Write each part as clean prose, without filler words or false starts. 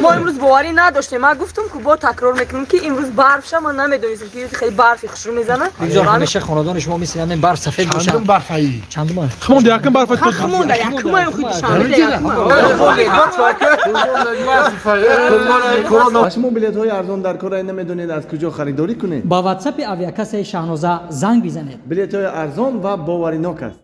Мо имрӯз боварӣ надоштем. Ман гуфтам ки бо такрор мекунам ки имрӯз барф ша, ман намедонистам ки хеле барфи хушрӯ мезанад. Бигзор ҳамеша хонадони шумо мисли ҳамин барф сафед бошад. Чандум барфаи? Чандум? Хмонда якум барф то хмонда якум ай худи душанбе якум. Шумо билетҳои арзон дар кор намедонед аз куҷо харидорӣ кунед? Ба WhatsApp авиакассаи Шаҳноза занг бизанед. Билетҳои арзон ва боваринок аст.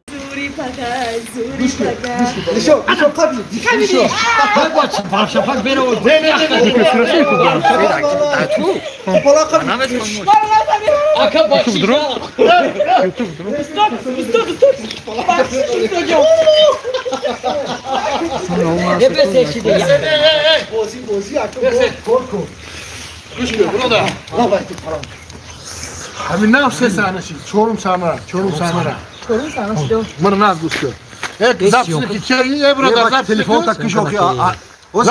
Ҳамин нав се саҳна шид, чорум саҳнара, чорум саҳнара. Чорум саҳна шид. Мана наз гӯш кун. Як запись ки чери, э бародар, запись телефон так киш охи.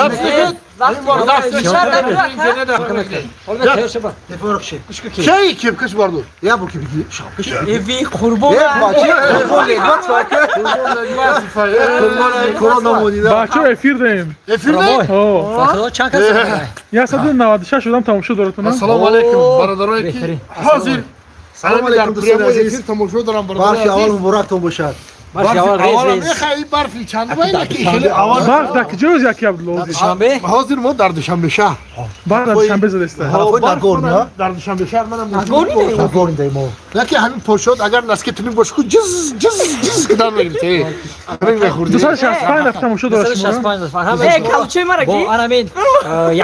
Запись ки. Чей ким киш барду? Я бу ки бики, шап киш. Эви қурбон. Бачо эфир даем. Эфир даем? О. Чанд кас? 196 одам тамошо дорад. Ассалому алайкум бародарое ки ҳозир Салом алайкум дӯстони азиз. Тамошо дорам бародарони Барфи аввал муборактон бошад. Барфи аввал рез рез. Мехоҳи барфи чанд вай ки хеле аввал барф дар куҷо яки Абдулло? Душанбе? Ҳозир мо дар Душанбе шаҳр. Барф дар Душанбе задаста. Ҳафои дар Горни, ҳа? Дар Душанбе шаҳр манам Дар Горни дай мо. Яки ҳамин пошод агар наски тунук бошад ку ҷиз ҷиз ҷиз кидан мегирифт. Ринг мехӯрдӣ. 265 нафар тамошо дорад шумо. 265 нафар. Э, калчаи мара ки? Бо анамин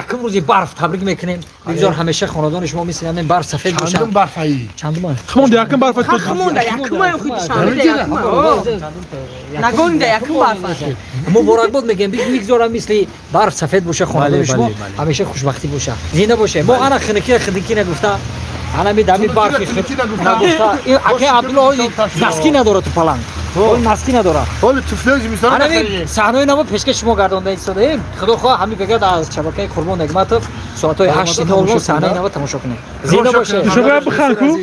якум рӯзи барф табрик мекунем. Бигзор ҳамеша хонадони шумо мисли ҳамин барф сафед бошад. Чандум барфаи? Чандум? Хмонда якум барф то. Хмонда якум ай худи душанбе якум. Нагонда якум барф. Муборакбод мегӯем. Бигзорам мисли барф сафед боша хонадони шумо ҳамеша хушбахтӣ боша. Зинда боше. Мо ана хиники хиники нагуфта. Ана ми дами барфи нагуфта. Ака Абдулло наски надорад ту паланг. Ҳол наски надорад. Ҳол туфлиҳои зимистона Ана ми саҳнаи наво пешкаш шумо гардонда истодаем. Худо хоҳ ҳамин бегад аз шабакаи Қурбон Нигматов соатҳои 8:00 саҳнаи наво тамошо кунед. Зинда боше. Шумо бихан ку?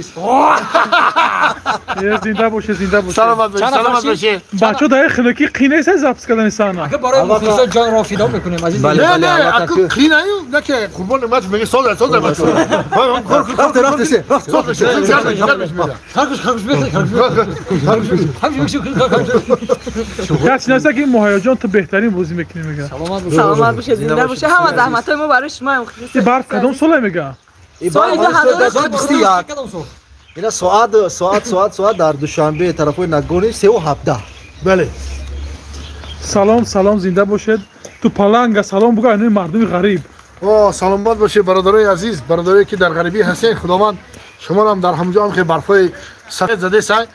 Зинда боше, зинда боше. Саломат боше, саломат боше. Бачо дар хиники қинеса запис кардани саҳна. Ака барои мухлисон ҷонро фидо мекунем азиз. Не, не, аку қинаю, не ки Қурбон Нигматов меги соз соз бачо. Рафте, рафте се, рафте. Соз се. Харгуш, харгуш, харгуш. Каси нест ки Муҳайёҷон ту беҳтарин бозӣ мекунӣ мега. Саломат бош. Саломат боше, зинда боше. Ҳама заҳматҳои мо барои шумо. Ин барф кадом сола мега? Соли 2021. Ина соат соат соат соат дар Душанбе тарафҳои Нагорни 3:17. Бале. Салом, салом, зинда бошед. Ту паланга салом буга ин мардуми ғариб. О, саломат бошед бародарои азиз, бародарое ки дар ғарибӣ ҳастед, Худованд шуморо ҳам дар ҳамҷо ҳам ки барфҳои сафед задеса.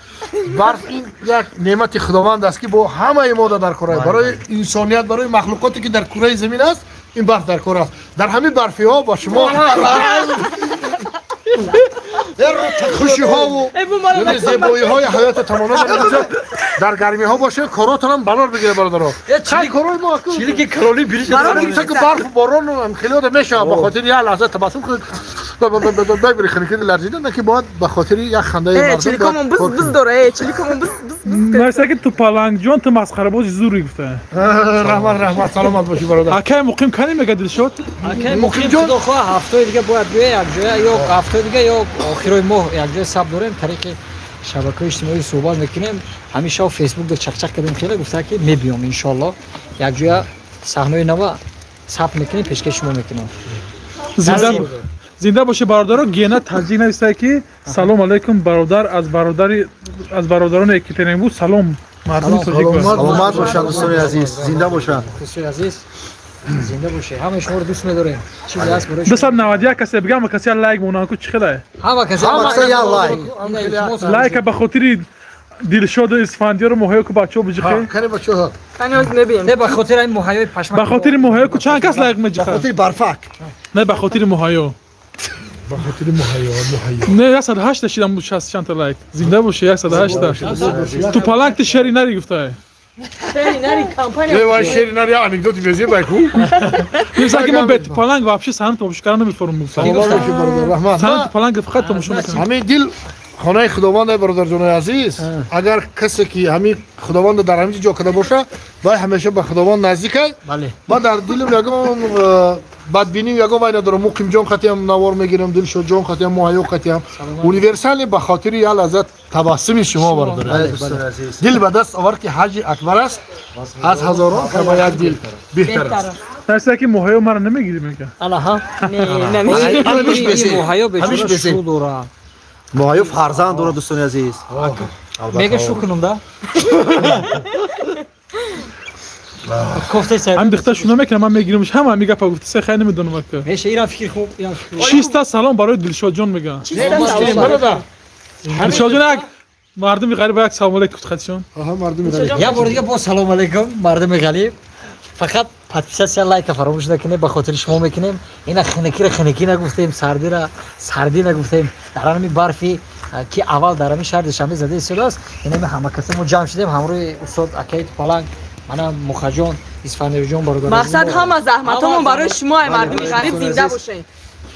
Барф ин як неъмати Худованд аст ки бо ҳамаи мо дар кор аст. Барои инсоният, барои махлуқоте ки дар кураи замин аст, ин барф дар кор аст. Дар ҳамин барфиҳо бо шумо хушиҳову зебоиҳои ҳаётро тамано менамоям. Дар гармиҳо бошед, коротонам балор бигиред бародаро. Хай корои мо чилики калони бириш ки барфу борон хеле мешавад ба хотири як лаҳза табассум кунед бибири хиники ларзида, на ки бояд ба хотири як хандаи мардум. Чиликомон биз биз дора, э чиликомон биз биз биз. Нарса ки ту палангҷон ту масхарабози зури гуфта. Раҳмат, раҳмат, саломат бошӣ бародар. Акай муқим кани мега Дилшод? Акай муқим худо хоҳ ҳафтаи дига бояд биёя якҷоя ё ҳафтаи дига ё охирои моҳ якҷоя сабт дорем, тариқи шабакаҳои иҷтимоӣ суҳбат мекунем. Ҳамин шаб фейсбук дар чақчақ кардем, хеле гуфта ки мебиём иншоалло, якҷоя саҳнаи нава сабт мекунем, пешкаши шумо мекунем. Зинда боше бародаро. Гена таҷик нависта ки салом алайкум бародар, аз бародари аз бародарони Екатеринбург салом мардуми тоҷик. Саломат бошанд дӯстони азиз, зинда бошанд. Дӯстони азиз, зинда боше. Ҳамаи шуморо дӯст медорем. Чизе ҳаст барои 291 касе бигам, ҳама касе лайк монанд ку чӣ хелае? Ҳама касе ҳама касе як лайк. Лайка ба хотири Дилшоду Исфандиёру Муҳайё ку бачаҳо биҷиқе. Кани бачаҳо. Кани оз мебинем. Не ба хотири ин Муҳайёи пашмак. Ба хотири Муҳайё ку чанд кас лайк меҷиқад? Ба хотири барфак. Не ба хотири Муҳайё. Ба хотири Муҳайё, Муҳайё. Не 108 шидам 60 чанд та лайк. Зинда боше 108 та. Ту паланг ти шери нари гуфтае. Шери нари компания. Не вай шери нари анекдоти безе бай ку. Мисал ки мо бе паланг вообще саҳна тамошо кардан намефорум. Саломат бошед бародар, раҳмат. Саҳна паланг фақат тамошо мекунам. Ҳамин дил Хонаи худованд ай бародарҷонои азиз, агар касе ки ҳамин худованд дар ҳамин ҷо када боша, вай ҳамеша ба худованд наздик ай. Ма дар дилам ягон бадбинӣ ягон вай надорам. Муқимҷон қатиам навор мегирам, Дилшодҷон қатиам, Муҳайё қатиам. Универсале ба хотири як лаззат табассуми шумо бародари азиз. Дил ба даст овар ки ҳаҷи акбар аст, аз ҳазорон кама як дил беҳтар аст. Тарса ки Муҳайё маро намегирӣ мега. Алаҳа. Муҳайё бечора шу дора. Муҳайё фарзанд дора дӯстони азиз. Мега шу кунам да? Ҳам дихта шуна мекунам, ман мегиримш ҳама ҳами гапа гуфта, се хай намедонам ака. Меша ирам фикр хуб, ирам фикр. Чиста салом барои Дилшодҷон мегӯям. Дилшодҷон як мардуми ғариб як салом алейкум хатишон. Аҳа, мардуми ғариб. Як бор дига боз салом алейкум мардуми ғариб. Фақат подписаться лайка фаромӯш накунед, ба хотири шумо мекунем. Ина хинакиро хинакӣ нагуфтем, сардиро сардӣ нагуфтем. Дар ҳамин барфи ки аввал дар ҳамин шаҳри Душанбе зада истодааст, инами ҳама каса мо ҷамъ шудем ҳамроҳи устод акаи Паланг, мана Мухаҷон, Исфандиёрҷон бародар. Мақсад ҳама заҳматҳомон барои шумо ай мардуми ғариб зинда бошед.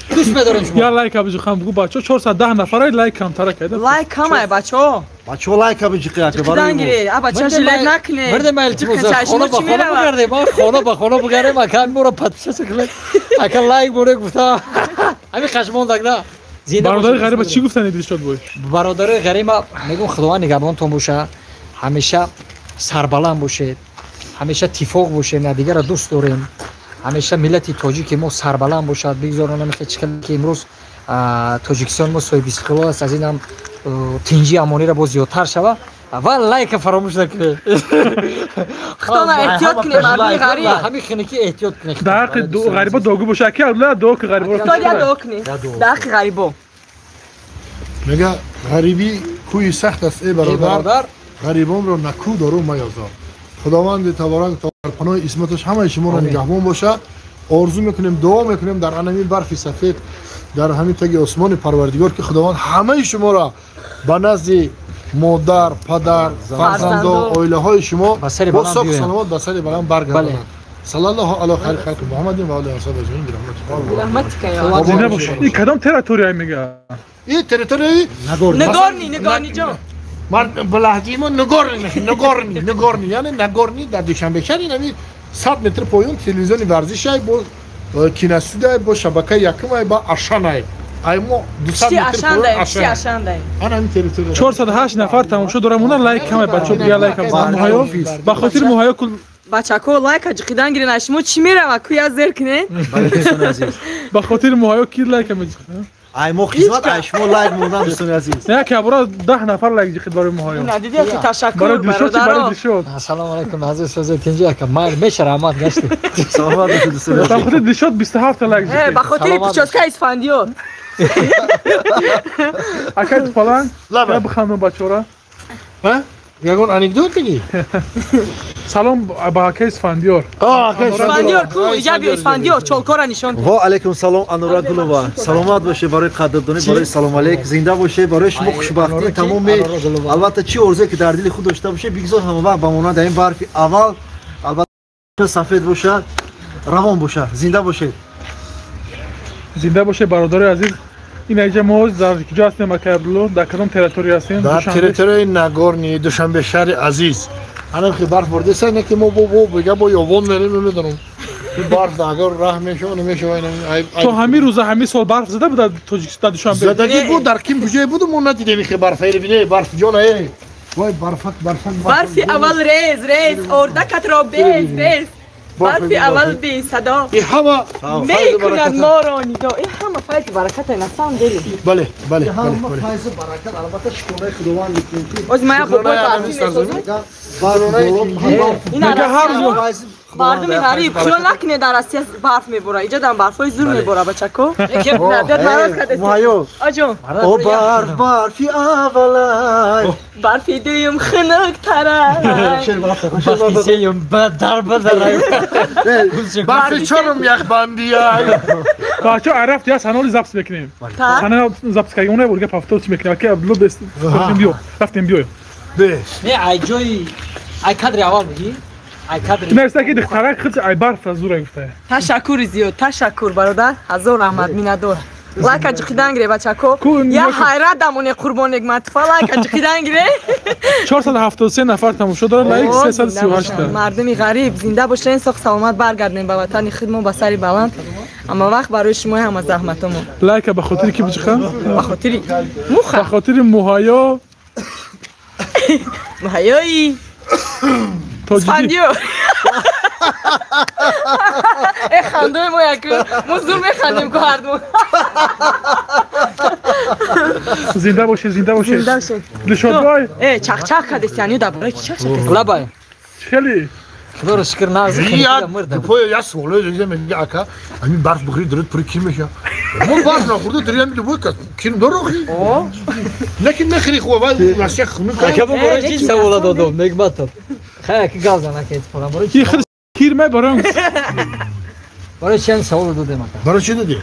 Дӯст медорем шумо. Я лайк абиҷухам бугу бачаҳо 410 нафара лайк камтара кайда. Лайк камай бачаҳо. Бачаҳо лайк абиҷиқи ака барои мо. Аба ча жилет накунед. Мирде ма илтимос хона ба хона бигардем, хона ба хона бигардем, ака моро подписаться кунед. Ака лайк море гуфта. Ҳамин хашмондак на. Бародари ғариба чӣ гуфтани Дилшод бой? Бародари ғариба мегӯм Худованд нигаҳбонтон боша, ҳамеша сарбаланд бошед, ҳамеша тифоқ бошем, якдигарро дӯст дорем. Ҳамеша миллати тоҷики мо сарбаланд бошад. Бигзор намехе чӣ хеле ки имрӯз Тоҷикистон мо соҳиби истиқлол аст, аз ин ҳам тинҷи амониро боз зиёдтар шава ва лайка фаромӯш накунед. Худона эҳтиёт кунед мардуми ғариб. Ҳамин хинакӣ эҳтиёт кунед. Дар ҳаққи ғарибо дуогӯ боша. Аки Абдулла дуо ки ғариборо. Устод я дуо кунед. Дар ҳаққи ғарибо. Мега ғарибӣ кӯи сахт аст эй бародар, ғарибонро накӯ дору маёзор. Худованди таборак дар паноҳи исматаш ҳамаи шуморо нигаҳбон бошад. Орзу мекунем, дуо мекунем дар ҳамин барфи сафед, дар ҳамин таги осмони Парвардигор, ки Худованд ҳамаи шуморо ба назди модар, падар, фарзандо, оилаҳои шумо бо соҳу саломат ба сари баланд баргардонад. Саллаллоҳу ала хайри халқи Муҳаммадин ва алайҳи асҳоби аҷмаин бирахматик. Ин кадом территория мега? Ин территорияи Нагорни, Нагорни ҷон. Ба лаҳҷаи мо Нагорни, Нагорни, Нагорни, яъне Нагорни дар Душанбе шаҳр ин ҳамин 100 метр поён телевизиони варзишай, бо киностудияй, бо шабакаи якумай, ба Ашанай. Ай мо 200 метр поён Ашан. Ана ҳамин территория. 408 нафар тамошо дорам, уна лайк камай бачаҳо, бия лайк кам. Муҳайё ба хотири Муҳайё кул бачако лайка ҷиқидан гирен, аз шумо чӣ мерава? Кӯя зер кунед. Ба хотири Муҳайё ки лайка меҷиқад? Ай мо хизмат, ай шумо лайк мондан дӯстони азиз. Не, ки абура 10 нафар лайк ҷиқид барои Муҳайё. На дидӣ ки ташаккур бародаро. Ассалому алайкум азиз соза тинҷи ака. Ман меша раҳмат гашти. Саломат бошед дӯстони азиз. Ба хотири Дилшод 27 лайк ҷиқид. Ба хотири прическа Исфандиёр. Акай Тупаланг, я бихандам бачаҳора. Ҳа? Ягон анекдот бигӣ? Салом ба акай Исфандиёр. Исфандиёр ку? Иҷа биё Исфандиёр, чолкора нишон. Ва алайкум салом Анура Гулова. Саломат бошед барои қадрдонӣ, барои салом алейк. Зинда бошед, барои шумо хушбахтӣ тамоми. Албатта чӣ орзуе ки дар дили худ дошта бошед, бигзор ҳамавақт ба монанди ин барфи аввал албатта сафед бошад, равон бошад. Зинда бошед. Зинда бошед бародари азиз. Ин аҷа мо дар куҷо ҳастем акай Абдулло? Дар кадом территория ҳастем? Дар территорияи Нагорни Душанбе шаҳри азиз. Ана ки барф бурдеса, не ки мо бо бега бо ёвон мерем, намедонам. Ин барф агар раҳ мешава, намешава, то ҳамин рӯза ҳамин сол барф зада буд дар Тоҷикистон, дар Душанбе? Задагӣ буд, дар ким куҷое буд, мо надидем ин барф. Эй бинед, барф ҷон, эй. Вой барфак, барфак. Барфи аввал рез, рез, ордакатро без, без. Барфи аввал би садо. Ин ҳама мекунад моро нидо. Ин ҳама файзу баракат на самом деле. Бале, бале, бале. Ҳама файзу баракат албатта шукронаи Худованд мекунем ки оз мая бобои барфи месозам. Мега ҳар рӯз мардуми ғариб хиёл накунед дар Россия барф мебора. Иҷа дар барфҳои зур мебора бачако. Муҳайё. Аҷон. О барф, барфи аввалай. Барфи дуюм хунуктарай. Барфи сеюм дар бадарай. Барфи чорум яхбандиай. Бачаҳо ай рафт я саноли запис мекунем. Сана запис кардем, она бурга повтор чӣ мекунем. Аки Абдулло бес. Рафтем биё. Рафтем биё. Не, ай ҷои ай кадри аввал бигӣ. Нависта ки духтарак худ ай барф аз зура гуфта. Ташаккури зиёд, ташаккур бародар. Ҳазор раҳмат, миннатдор. Лайка ҷиқидан гире бачако. Я ҳайрат дамоне Қурбон Негматова лайка ҷиқидан гире. 473 нафар тамошо дорад, лайк 338 та. Мардуми ғариб зинда бошен, соқ саломат баргардем ба ватани худмон ба сари баланд. Ама вақт барои шумо ҳама заҳматомон. Лайка ба хотири ки биҷиқам? Ба хотири муха. Ба хотири муҳайё. Муҳайёи тоҷикӣ. Э хандои мо як мо зур механдем ку ҳардмо. Зинда бошед, зинда бошед. Зинда бошед. Дилшодбой. Э чақчақ кардест, яъне дар бораи чӣ чақчақ кардест? Лабай. Хеле. Худоро шукр нағз мурдам. Дупоя як суоле дигар мегӯяд ака, ҳамин барф бихӯри дурут пури кир мешавад. Мо барф нахӯрда дури ҳамин дубой кас кирм дор охи. Лекин нахӯри хуб аввал Россия хунук. Ака бо барои чӣ савола додам Негматов? Хай аки гап зан ака итифоқан барои чӣ? Кир мебарам. Барои чӣ ҳамин саволо додем ака? Барои чӣ додӣ?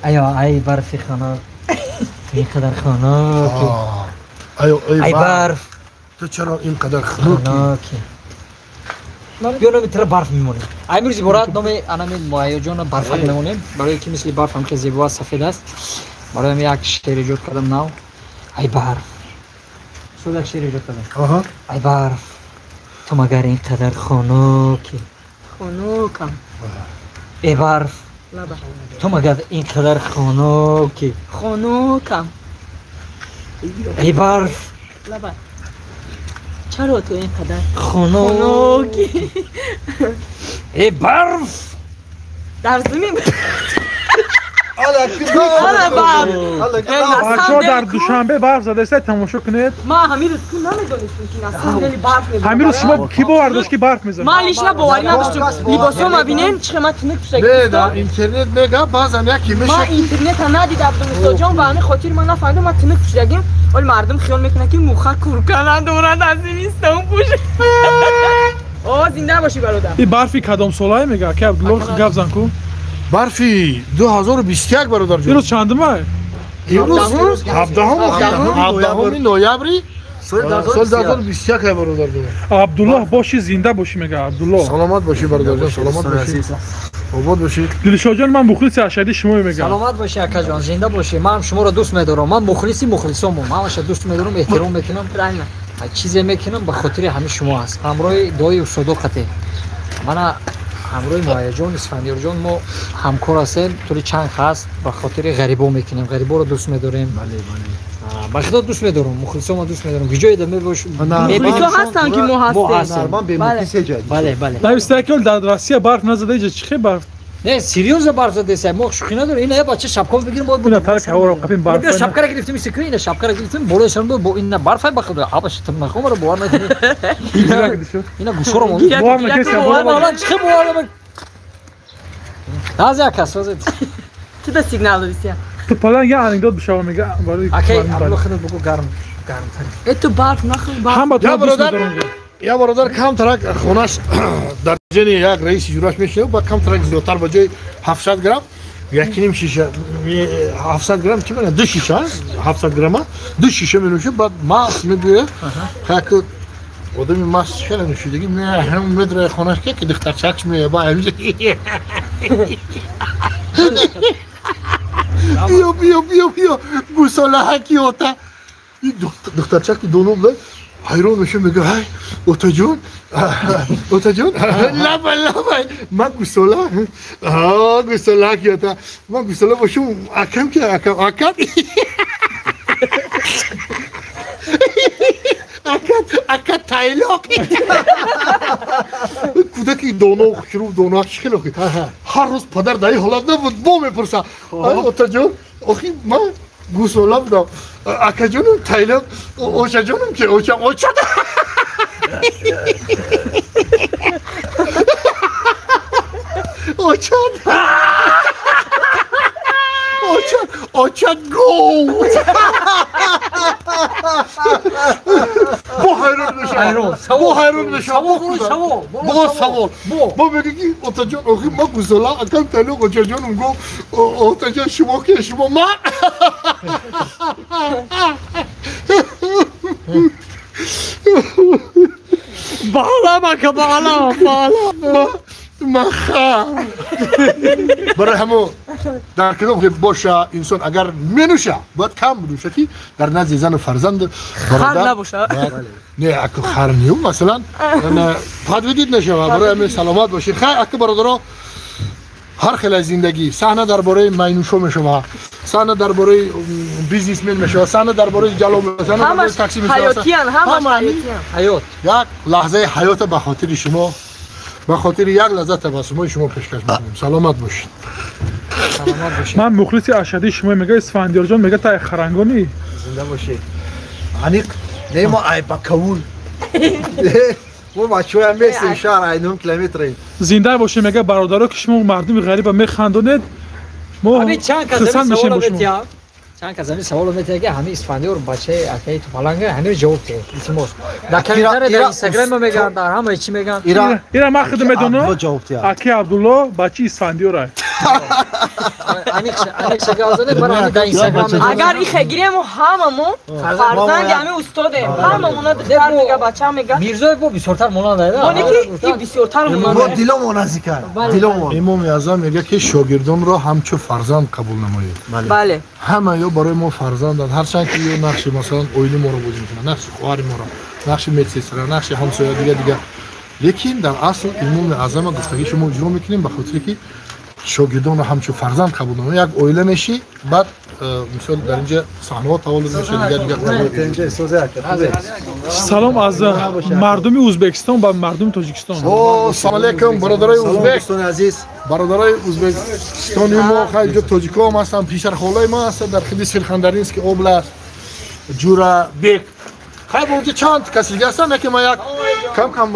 Аё ай барфи хунук, ин қадар хунук. Аё ай барф. Ту чаро ин қадар хунукӣ? Биё номи тира барф мемонем. Ай имрӯз иборат номи анами Муҳайёҷона барфак мемонем. Барои ки мисли барф ҳам хеле зебо аст, сафед аст. Барои ҳам як шеър эҷод кардам нав. Ай барф. Суд як шеър эҷод кардам. Ай барф, ту магар ин қадар хунукӣ? Хунукам. Э барф, ту магар ин қадар хунукӣ? Хунукам. Эй барф, чаро ту ин қадар хунукӣ? Эй барф, дар замин. Бачаҳо дар Душанбе барф задаиста, тамошо кунед. Ман ҳамин рӯз ку намедонистам ки насим хеле барф мезанад. Ҳамин рӯз шумо кӣ бовар дошт ки барф мезанад? Ман лично боварӣ надоштам. Либосҳома бинем, чӣ ман тунук пӯшида. Не, дар интернет мега баъзан яке мешавад. Ман интернета надида будам устодҷон, ба ҳамин хотир ман нафаҳмидам, ман тунук пӯшидагим. Вале мардум хиёл мекунад ки муха курка надорад, аз зимистон пӯш. О, зинда бошӣ бародар. Ин барфи кадом солае мега? Ки Абдулло гап зан ку? Барфи 2021 бародарҷон. Имрӯз чандума? Имрӯз 17 ноябри соли 2021 бародарҷон. Абдуллоҳ бошӣ, зинда бошӣ мега Абдуллоҳ. Саломат бошӣ бародарҷон, саломат бошӣ. Обод бошӣ. Дилшодҷон, ман мухлиси ашадии шумо мегам. Саломат бошӣ акаҷон, зинда бошӣ. Ман шуморо дӯст медорам. Ман мухлиси мухлисомам. Ҳамаша дӯст медорам, эҳтиром мекунам. Чизе мекунам ба хотири ҳамин шумо аст. Ҳамроҳи дуои устодо қатъ. Мана ҳамроҳи Муҳайёҷон, Исфандиёрҷон мо ҳамкор ҳастем, тӯли чанд ҳаст ба хотири ғарибо мекунем, ғариборо дӯст медорем. Ба худо дӯст медорам, мухлисома дӯст медорам. Ҷое да мебош. Мухлисо ҳастанд ки мо ҳастем. Бале, бале. Нависта ки дар Россия барф назада, иҷа чӣ хел барф? Не, серьёзно барф задеса, мо шӯхӣ надорем. Ина я бача шапкам бигирем, бояд ина тарк ҳаворо қапим барф. Биё шапкара гирифтем, исикри ина шапкара гирифтем, болои шам бо ина барф ба худо. Аба шитам нахомара бовар накунед. Ина гӯшоро мо. Бовар накунед, бовар чӣ бовар Нази ака, созед. Ту да сигнал додисия. Ту палан я анекдот бишава мега барои. Акай, Абдулло худат бугу гарм, гармтар. Э ту барф нахӯр барф. Ҳама ту бародар. Я бародар камтарак хонаш дар ҷани як раиси ҷураш мешинав, ба камтарак зиёдтар ба ҷои 700 грамм якним шиша 700 грамм чӣ мегӯянд, ду шиша 700 грамма ду шиша менӯшад, баъд маст мебиёяд. Хаку одами маст хеле нӯшидагӣ медрояд хонаш ки духтарчакш меояд, ба ҳамиҷа биё биё биё биё гусолаҳаки ота. Ин духтарчаки доно буда ҳайрон мешавад, мегӯяд ҳай отаҷон, отаҷон, лабай лабай, ман гусола, гусолаҳаки ота, ман гусола бошум, акам ки акам, акам ака тайлоқ. Кӯдаки доно хушрӯ доно чӣ хеле охи ҳар рӯз падар дар ин ҳолат набуд, бо мепурсад отаҷон, охи ман гусола будам, акаҷонум тайлоқ, очаҷонум ки очам оча. Очад очад очад гов. Бо ҳайрон мешавам, бо ҳайрон мешавам, бо савол, бо мегӯ ки отаҷон, охи ман гусола, акам тайлоқ, очаҷонум гов, отаҷон шумо ки шумо ман. Балам ака, балам, балам. Ман хар. Барои ҳамо дар кадом ки боша инсон агар менӯша бояд кам бинӯша ки дар назди зану фарзанд хар набоша. Не, аку хар нею, масалан подведид нашава. Барои ҳамин саломат бошед. Хай, аку бародаро, ҳар хел аз зиндагӣ саҳна дар бораи майнӯшо мешава, саҳна дар бораи бизнесмен мешава, саҳна дар бораи ҷало мешава, саҳна дар бораи такси мешава. Ҳаётиян, ҳамаш ҳаётиян. Ҳаёт. Як лаҳзаи ҳаёта ба хотири шумо, ба хотири як лаҳза табассумои шумо пешкаш мекунем. Саломат бошед. Саломат бошед. Ман мухлиси ашадии шумо, мега Исфандиёрҷон, мега тай харангонӣ. Зинда бошед. Аниқ не, мо ай ба кавул. Мо бачаҳоям местем шаҳр, ай 9 километрем. Зинда бошед, мега бародаро, ки шумо мардуми ғариба механдонед. Мо хурсанд мешем бо шумо. Чанд кас ҳамин саволо метиҳад, ки ҳамин Исфандиёр бачаи акаи Тупаланга, ҳаминро ҷавоб диҳед, илтимос. Дар комментария, дар Инстаграм мегӯянд, дар ҳамаи чӣ мегӯянд. Ира ман худам медонам, аки Абдулло бачаи Исфандиёр. Агар ихе гирем, ҳамамо фарзанди ҳамин устодем, ҳамамона духтар мега, бача мега. Мирзоев бо бисёртар монанд. Оне ки бисёртар монанд. Мо диломон наздикар, диломон. Имоми Аъзам мега, ки шогирдонро ҳамчун фарзанд қабул намоед. Бале, ҳама ё барои мо фарзанданд, ҳарчанд ки ё нақши масалан оили моро бозӣ мекунад, нақши хоҳари моро, нақши медсестра, нақши ҳамсоя, дига дига, лекин дар асл Имоми Аъзама гуфтагии шумо иҷро мекунем, ба хотире ки шогирдонро ҳамчун фарзанд қабул намоед. Як оила мешӣ, баъд мисол дар инҷа саҳнаҳо таваллуд мешавад, дига дига. Салом аз мардуми Ӯзбекистон ба мардуми Тоҷикистон. Салом алейкум, бародарои ӯзбек, азиз, бародарои ӯзбекистони мо. Хай, инҷо тоҷикҳоам ҳастанд, писархолаи мо ҳастанд дар хиди Сирхандаринский област, Ҷурабек. Хай, бо онҷо чанд каси дига ҳастанд, яке ман як кам кам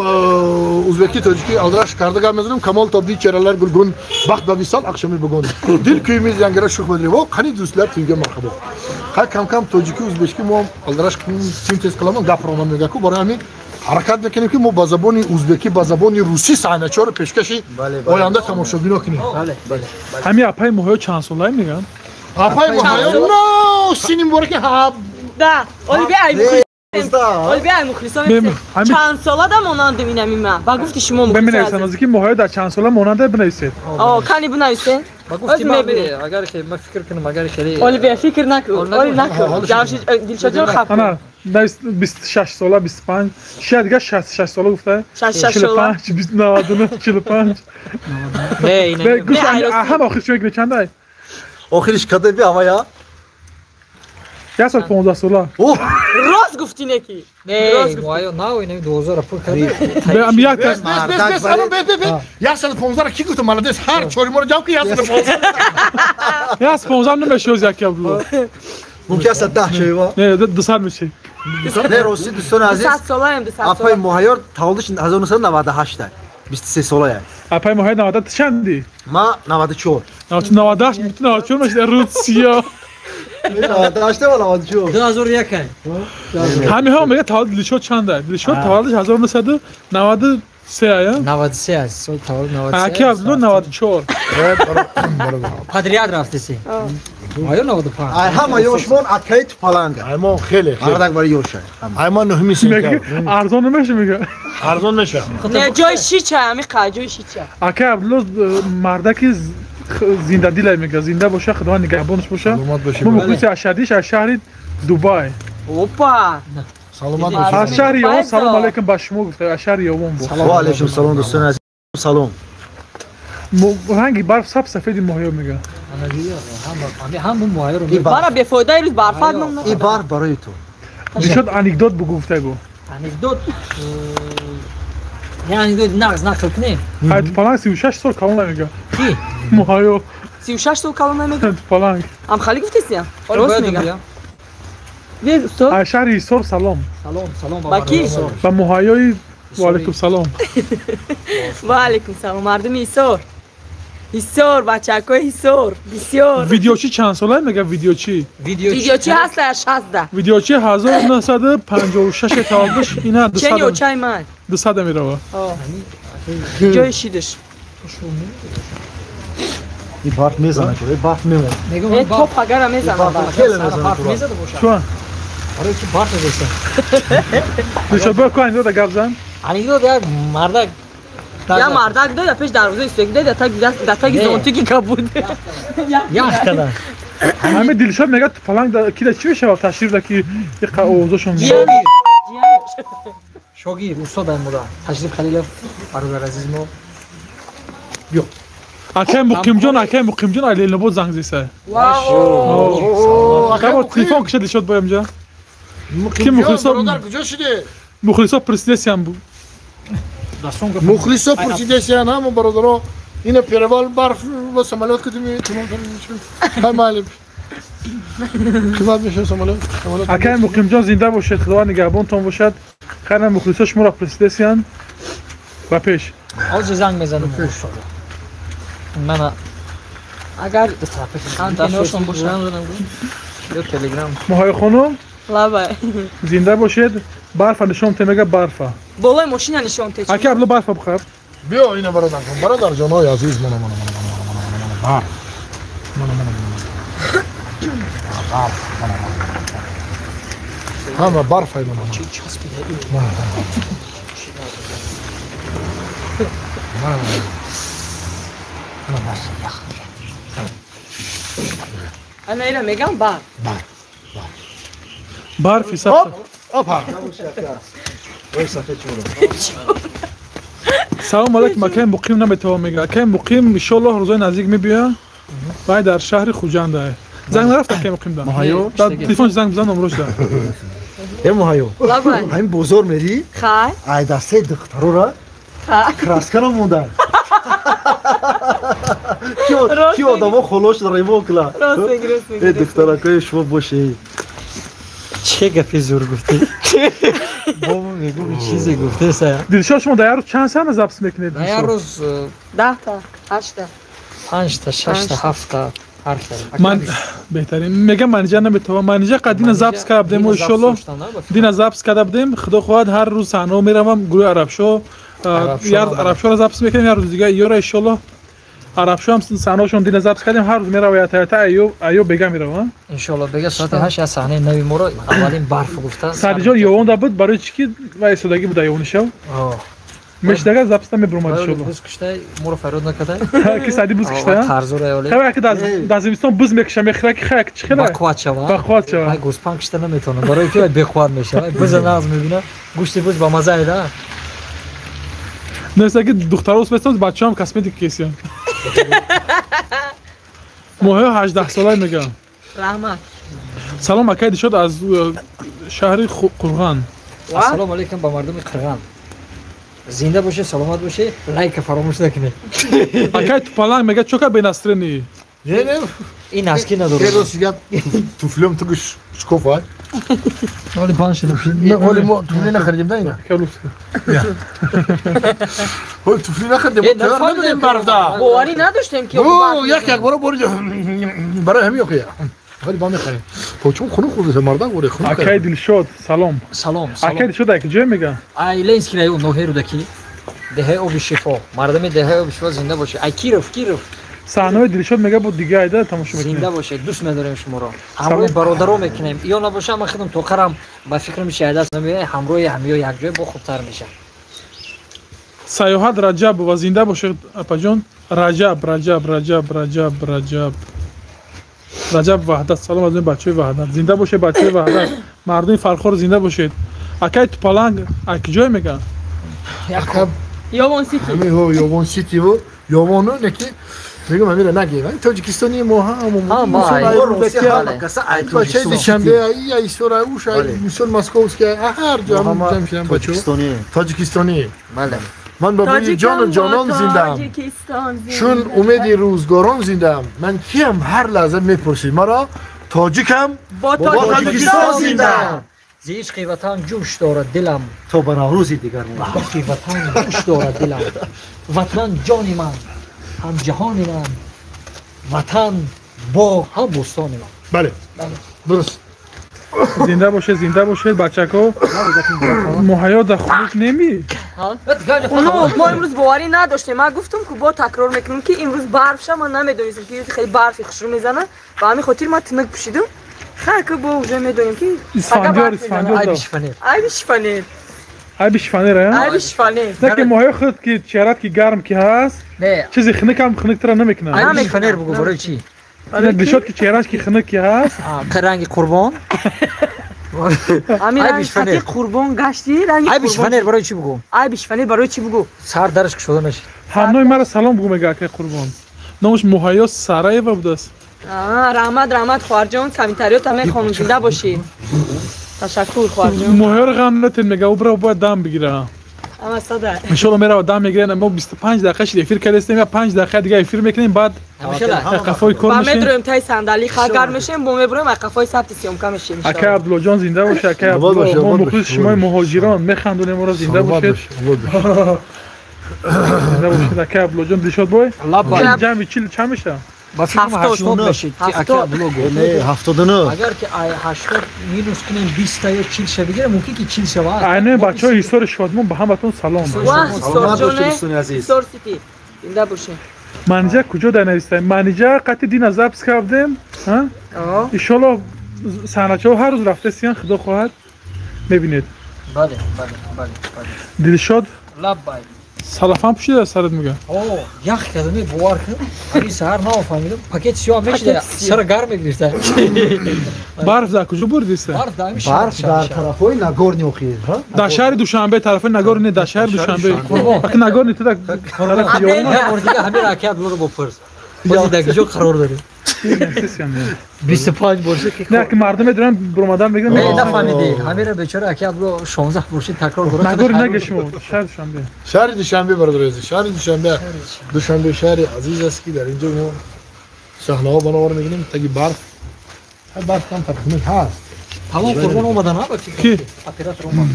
узбеки тоҷики алдраш карда гап мезанам. Камол тобди чеҳралар гулгун, бахт ба висол ақшами бугун, дил кӯйимиз янгира шух медирем. О, қани дӯстлар, туйга марҳабо. Хай, кам кам тоҷики узбекӣ мо алдраш синтез каламон, гап ронам мега ку. Барои ҳамин ҳаракат мекунем, ки мо ба забони узбекӣ, ба забони русӣ саҳначаҳоро пешкаши оянда тамошобино кунем. Ҳамин апаи Муҳаё чанд солае мегӯянд? Апаи Муҳаё но сини мубораки да оли биай, мухлисон, чанд сола да монандем инами ма ба гуфти шумо. Бинависанд озе ки Муҳаё дар чанд сола монанда, бинависед. Кани бинависед. Ба гуфти ман, агар ки ман фикр кунам, агар хеле оли бия, фикр наку, оли наку, Ҷамшид Дилшодҷон хаф. Ана 26 сола, 25, шояд дига 66 сола гуфта, 45, 99, 45. Не, гӯш, ҳама охирш мегӯяд чандай? Охириш када би ҳамая? 115 сола. Рост гуфтӣ, неки? Не, Муҳаё нав инами 2000 пур кард. 115 ки гуфта? Молодец, ҳар чори моро ҷамъ ки 115. 115 намеши оз, яки Абдулло. Мумкин аст 10 шава. Не, 200 меши. Не, рости, дӯстони азиз, солаем, 200. Апаи Муҳайёр таваллудш 1998, 23 солая. Апаи Муҳайёр 98 чанди? Ма 94. 98, 94 меши, Русия. 98 ва 94. 2001. Ҳамиҳо мега таваллуд Дилшод чанда? Дилшод таваллудш 1993 ая? 93 аст, сол таваллуд 93. Аки Абдулло 94. Подряд рафтеси. Муҳаё 95. Ай ҳама ёшмон акаи Тупаланга. Ай мо хеле. Мардак барои ёша. Ай мо нуҳми сентябр. Арзон намеша мега. Арзон меша. Не, ҷои шича, ҳамиқа ҷои шича. Аки Абдулло мардаки зиндадилай мега, зинда боша, Худованд нигаҳбонаш боша. Мо мухлиси ашадиш аз шаҳри Дубай. Опа! Саломат бошед. Аз шаҳри Ёвон салом алейкум ба шумо гуфта, аз шаҳри Ёвон бо. Ва алейкум салом, дӯстони азиз, салом. Ранги барф саб сафеди Муҳаё мега. Ҳама Муҳаёро бара бефоидаи рӯз барфат. И барф барои ту. Дилшод, анекдот бугу гуфта гу. Анекдот, я анекдот нағз нақл кунем. Ай Тупаланг 36 сол калон намега. Ки? Муҳаё. 36 сол калон намега? Тупаланг. Ам хали гуфтесия? Рост мега. Аз шаҳри Ҳисор салом. Салом, салом. Ба ки? Ба Муҳайёи. Ва алейкум салом. Ва алейкум салом, мардуми Ҳисор. Ҳисор, бачакҳои Ҳисор, бисёр. Видеочи чанд сола мега, видеочи? Видеочи ҳаста 60. Видеочи 1956 таваллудш, ина 200. Чени очай ман. 200 мерава. Ҷои шидаш. И барф мезанад, и барф мемонад. Э, топ агара мезанад. Хеле мезанад. Мезада бошад. Чун? Барои ки барф мезеса. Дилшод, бояд ку анекдота гап зан. Анекдот, як мардак Я мардак да пеш дарвоза истоги да да таги зонтики кабуд. Ях када. Ҳамин Дилшод мегӯяд тупаланг ки да чӣ мешавад ташриф да ки иқа овозошон. Шогир устод аймуда. Ташриф Халилов бародар азиз мо. Биё. Акай Муқимҷон Ай Ленинобод занг зиса. Вау! Акай телефон киша Дилшод боям ҷа. Ки мухлисо бародар куҷо шуди? Мухлисо пурсидесиям бу. Мухлисо пурсидесиям ҳама бародаро. Ина перевал барф ва самолёт кудим тамом. Қимат мешавад самолёт. Акай Муқимҷон зинда бошед, Худованд нигаҳбонтон бошад. Хайр, мухлисо шуморо пурсидесиян. Ба пеш. Ҳозир занг мезанам. Мана агар антеннашон бошад ё Телеграм. Моҳои хонум лабай. Зинда бошед. Барфа нишон те мега барфа. Болои мошина нишон те. Ака Абдулло барфа бихар. Биё ина бародар ҷон. Бародар ҷонҳои азиз мана мана мана мана мана барф. Мана мана мана. Барф мана мана. Ҳама барф ай мана мана. Мана мана. Мана барф. Ана ира мегам барф. Барф. Барф ҳисоб. Опа. Салом алейкум, акай Муқим наметавон мега. Акай Муқим иншоаллоҳ рӯзои наздик мебиёяд. Вай дар шаҳри Хуҷанд ай. Занг нарафт акай Муқим да? Дар телефон занг бизан номрош да. Э Муҳайё. Ҳамин бозор мерӣ? Хай. Ай дастаи духтарора краска намонда. Ки одамо холош ремон кила. Э духтаракои шумо бошед. Че гапи зур гуфтӣ? Бобо мегӯм чизе гуфтеса. Дилшод шумо дар як рӯз чанд саҳна запис мекунед? Дар як рӯз 10та, 8та, 5та, 6та, 7та ҳар хел. Ман беҳтарин мегам Манижа наметавонам. Манижа қад дина запис карда будем иншоаллоҳ. Дина запис карда будем. Худо хоҳад ҳар рӯз саҳнаҳо меравам гурӯҳи Арабшо. Арабшоро запис мекунем як рӯз дига ёра иншоаллоҳ. Арабшо ҳам саҳнаҳошон дина запис кардем ҳар рӯз мерава ята айё бега мерава. Иншоаллоҳ бега соати 8 аз саҳнаи нави моро аввалин барф гуфта. Садиҷон ёвонда буд барои чӣ ки вай истодагӣ буд айёни шав. Мешдага записта мебуромад иншоаллоҳ. Буз куштай моро фарёд накардай? Ки Сади буз куштай? Қарзора ёле. Хай ки дар зимистон буз мекуша мехӯра ки хай чӣ хела? Бақувват шава. Бақувват шава. Ай гӯспанд кушта наметавонад барои ки вай беқувват мешава. Буза нағз мебина гӯшти буз ба маза айда. Неста ки духтаро месоз бачаам косметика кесиям. Моҳиё 18 сола мегам. Раҳмат. Салом акай Дилшод аз шаҳри Қурғон. Ассалому алайкум ба мардуми Қурғон. Зинда бошед, саломат бошед, лайка фаромӯш накунед. Акай Тупаланг мега чока бенастрени. Не, не. Ин наски надорад. Рост гап туфлиам туги шкоф ай. Оли панҷ шуда. Не, оли мо туфли нахаридем да ина. Ой, туфли нахаридем. Тайёр набудем барфда. Боварӣ надоштем ки як як бора бори барои ҳамин охия. Хеле ба мехарем. Почему хунук хӯрда мардак бори хунук. Акай Дилшод, салом. Салом. Акай Дилшод ай куҷо мега? Ай Ленинский район ноҳияи Рӯдакӣ. Деҳаи Оби Шифо. Мардуми деҳаи Оби Шифо зинда бошед. Ай Киров, Киров. Саҳнаҳои Дилшод мега бо дига айда тамошо мекунем. Зинда бошед, дӯст медорем шуморо. Ҳамроҳи бародаро мекунем. Ё набоша ман худам тоқарам ба фикрам чи айдаст намеояд, ҳамроҳи ҳамиё якҷоя бо хубтар мешавад. Саёҳат Раҷабова зинда бошед апаҷон. Раҷаб, Раҷаб, Раҷаб, Раҷаб, Раҷаб. Раҷаб Ваҳдат, салом аз бачаҳои Ваҳдат. Зинда бошед бачаҳои Ваҳдат. Мардуми Фархор зинда бошед. Акай Тупаланг ай куҷое мега? Ёвон Сити. Ҳамин ҳо Ёвон Сити бу. Ёвону неки мегӯм ҳамира нагем. Тоҷикистони мо ҳама бачаи Душанбе, Исора, Уша, мисол Московский, ҳар ҷо ҷамъ шудам бачаҳо. Тоҷикистонӣ. Бале. Ман ба бӯи ҷону ҷонон зиндаам. Чун умеди рӯзгорон зиндаам. Ман киям ҳар лаҳза мепурсид маро тоҷикам бо Тоҷикистон зиндаам. Зи ишқи ватан ҷӯш дорад дилам. То ба наврӯзи дигар мо. Ишқи ватан ҷӯш дорад дилам. Ватан ҷони ман, ҳам ҷаҳони ман. Ватан боғ ҳам бӯстони ман. Бале. Дуруст. Зинда бошед, зинда бошед бачако. Муҳайё дар хунук неми? Мо имрӯз боварӣ надоштем. Ман гуфтам ки бо такрор мекунам ки имрӯз барф ша, ман намедонистам ки хеле барфи хушрӯ мезанад. Ба ҳамин хотир ман тунук пӯшидам. Хай ки бо уже медонем ки Исфандиёр, Исфандиёр. Айби шифонер. Айби шифонер. Айби шифонер, айби шифонер. Не ки моҳи худ ки чеҳрат ки гарм ки ҳаст, чизи хунук ҳам хунуктара намекунад. Айби шифонер бугу барои чӣ? Дилшод ки чеҳраш ки хунук ки ҳаст. Ранги қурбон. Ами ранги қурбон гашти, ранги айби шифонер барои чӣ бугу? Айби шифонер барои чӣ бугу? Сар дараш кушода мешавад. Ҳамнои маро салом бугу мега акай Қурбон. Номаш Муҳайё Сараева будааст. Раҳмат, раҳмат хоҳарҷон, комментариёта мехонам, зинда бошӣ. Ташаккур хоҳарҷон. Муҳайёро ғам натен мега, ӯ бирав бояд дам бигира. Ама сада. Иншоалло мерава дам мегирем, мо 25 дақиқа шид эфир кардастем, я 5 дақиқа дига эфир мекунем, баъд қафои кор мешем. Ба медроем таи сандалӣ, ха гарм мешем, бо меброем, ай қафои сабти съёмка мешем. Акай Абдуллоҷон зинда бошед, акай Абдулло, мо мухлиси шумои муҳоҷирон, механдонем моро, зинда бошед. Зинда бошед, акай Абдуллоҷон. Дилшод бой? Ҷамъи 40 чанд мешавад? Ба фикрам 80 мешид ки акай Абдулло гуфт. Не, 79. Агар ки 80 минус кунем 20 та ё 40 ша бигирем, мумкин ки 40 шавад. Айнан бачаҳои Ҳисори Шодмон ба ҳаматон салом. Саломат бошед дӯстони азиз. Ҳисор Сити. Зинда бошед. Манижа куҷо дар навистаем? Манижа қатъи дина запис кардем, ҳа? Иншоалло саҳначаҳо ҳар рӯз рафта сиян, худо хоҳад мебинед. Бале, бале, бале, бале. Дилшод? Лаббай. Салафан пӯшида сарат мега? О, ях кардам, бовар кун. Ҳамин саҳар наофаҳмидам. Пакет сиёҳ мешида, сара гарм мегирифта. Барф дар куҷо бурдиста? Барф дар барф дар тарафҳои Нагорни охир, ҳа? Дар шаҳри Душанбе, тарафҳои Нагорни, дар шаҳри Душанбе. Аки Нагорни ту дар тарафи Ёвон. Як бор дига ҳамин аки Абдуллоро бопурс. Бози дар куҷо қарор дорем? 25 бор шуд ки не, ки мардум медонанд, буромадан мегиранд. Не, нафаҳмидӣ. Ҳаминро бечора аки Абдулло 16 бор шуд такрор дорад. Нагорни наге шумо, шаҳри Душанбе. Шаҳри Душанбе бародари азиз, шаҳри Душанбе. Душанбе шаҳри азиз аст ки дар инҷо мо саҳнаҳо бановар мегирем, таги барф. Барф камтар хунук ҳаст. Тамом Қурбон омадан, ҳа, ба фикр. Ки? Оператор омад.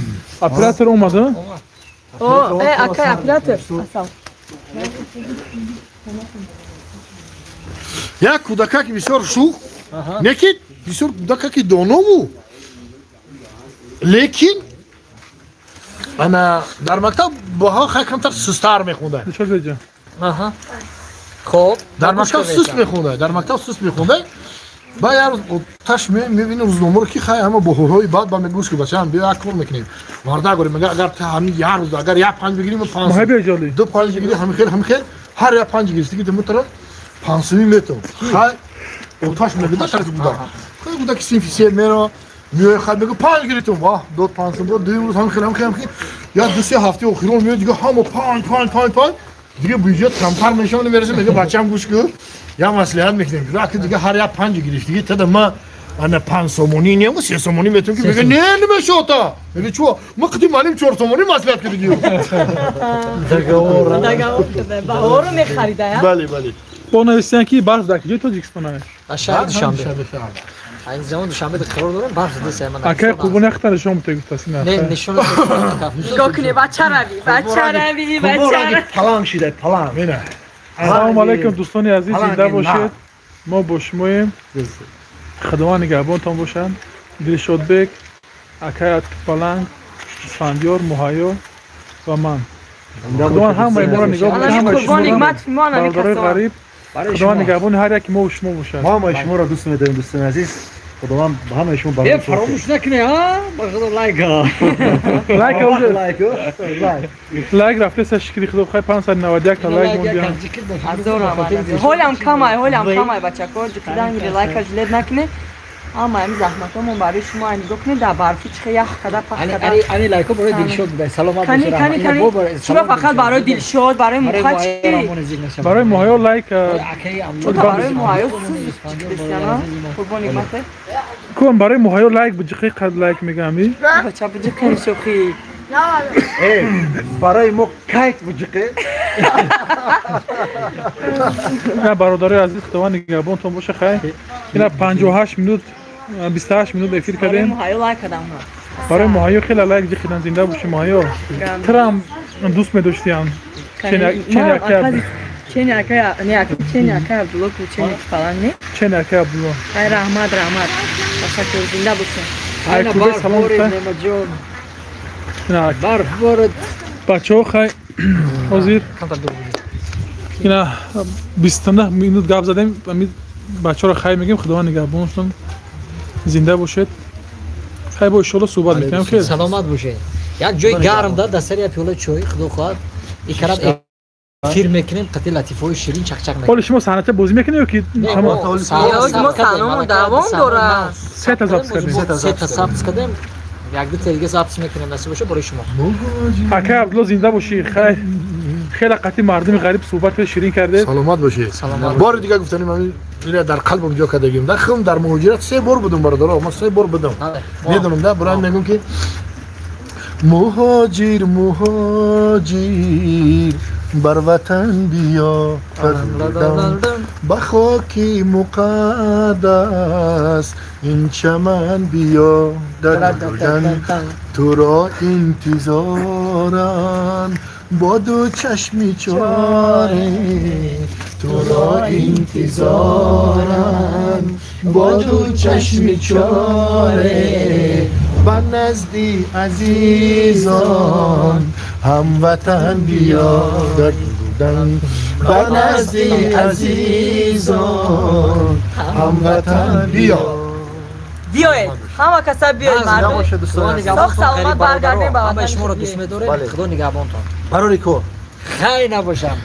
Оператор омад, ҳа? О, акай оператор. Асал. Як кӯдакаки бисёр шӯх, не ки бисёр кӯдакаки донову, лекин ана дар мактаб боҳо хай камтар сустар мехонда. Хоб, дар мактаб суст мехонда, дар мактаб суст мехонда. Ба як рӯз оташ мебини рӯзномаро ки хай ҳама боҳорҳои баъд ба мегӯш ки бачаам биё як кор мекунем. Варда горем, мега агар ту ҳамин як рӯз агар як панҷ бигирӣ, панҷ ду панҷ бигирӣ, ҳамин хел, ҳамин хел, ҳар як панҷ гирифтӣ ки ту метавонӣ пансуми метавон. Хай оташ мегӯда тарафи гудак. Хай гудаки синфи се мера меояд, хай мегӯ панҷ гирифтум, ваҳ дод пансум дод, дуюм рӯз ҳамин хел, ҳамин хел, ҳамин хел, як ду се ҳафтаи охирон меояд, дига ҳама панҷ панҷ панҷ панҷ, дига бюджет камтар мешавад, мерасад, мега бачаам гӯш кун, як маслиҳат мекунем, аки дига ҳар як панҷ гирифтиги тада ма ана 5 сомонӣ нему 3 сомонӣ метавон ки мега не намешавад, мега чӯ ма қити маълим 4 сомонӣ маслиҳат кардигӣ. Договор. Договор карда. Баҳоро мехарида, я? Бале, бале. Бо нависиян ки барф дар куҷои Тоҷикистон аст? Дар шаҳри Душанбе. Айн замон Душанбе қарор дорем, барф зада сай ман. Акай Қурбон яхта нишон бите гуфтаст ин. Не, нишон нигоҳ кунед, бача рави, бача рави, бача рави. Паланг шида, паланг. Мена. Салом алейкум дӯстони азиз, зинда бошед. Мо бо шумоем. Худованд нигаҳбонтон бошад. Дилшодбек, акай Паланг, Исфандиёр, Муҳайё ва ман. Худованд ҳамаи моро нигоҳ кунад, ҳамаи шуморо, бародарои ғариб. Худованд нигаҳбони ҳар яки мо ва шумо бошад. Мо ҳамаи шуморо дӯст медорем дӯстони азиз. Худованд ҳамаи шумо барои фаромӯш накунед, ҳа? Ба худо лайк. Лайк, лайк, лайк. Лайк рафтеса шукри худо, хай 591 та лайк мондиам. Ҳолам камай, ҳолам камай бачако, ҷиқидан гире лайка жилет накунед. Ама ами заҳматҳомон барои шумо нигоҳ кунед, дар барфи чихе ях када пах када. Ани лайко барои Дилшод буда. Саломат бошед. Кани, кани. Шумо фақат барои Дилшод, барои муха чӣ? Барои Муҳайё лайк. Барои Муҳайё суз чиқдисяна. Қурбон нигмате. Кун барои Муҳайё лайк буҷиқи қад лайк мегӯям. Бача буҷиқи шӯхӣ. Барои мо кайт буҷиқи. На бародарои азиз, Худованд нигаҳбонтон бошад. Хай ина 58 минут 28 минут эфир кардем. Барои Муҳайё лайк кардам. Барои Муҳайё хеле лайк ҷиқидан, зинда боши Муҳайё. Трам дӯст медоштиам. Чени акай, не акай, чени акай Абдулло ку чени фалан не? Чени акай Абдулло. Ай раҳмат, раҳмат. Ташаккур, зинда бошед. Ай кубе салом. Барф борад. Бачаҳо хай ҳозир ина 29 минут гап задем, бачаҳоро хай мегӯем, Худованд нигаҳбоншон, зинда бошед. Хай бо иншоалло суҳбат мекунем. Хел саломат бошед. Як ҷои гарм да сари як пиёла чой, худо хоҳад, икараб эфир мекунем, қати латифаҳои ширин чақчақ мекунем. Ҳоли шумо саҳната бозӣ мекунед ё ки мо саҳнамон давом дорад? Сета запис кардем. Сета запис кардем. Як дута дига запис мекунем, насиб боша барои шумо. Акай Абдулло, зинда бошӣ. Хайр, хеле қати мардуми ғариб суҳбат ширин кардед. Саломат бошед. Бори дига гуфтанем, ина дар қалбам ҷо кардагим. Дар хум дар муҳоҷират 3 бор будум, бародаро, ман 3 бор будум. Медонам да, барои мегӯм ки муҳоҷир, муҳоҷир бар ватан биё, ба хоки муқаддас ин чаман биё, туро интизоран бо ду чашми чоре, туро интизоран бо ду чашми чоре, ба назди азизон ҳамватан биё, ба назди азизон ҳамватан биё. Биёед, ҳама каса биёед, мардум. Соғ саломат баргардем ба ватан. Шуморо дӯст медорем, худо нигаҳбонтон. Барори кор. Хайр набошам.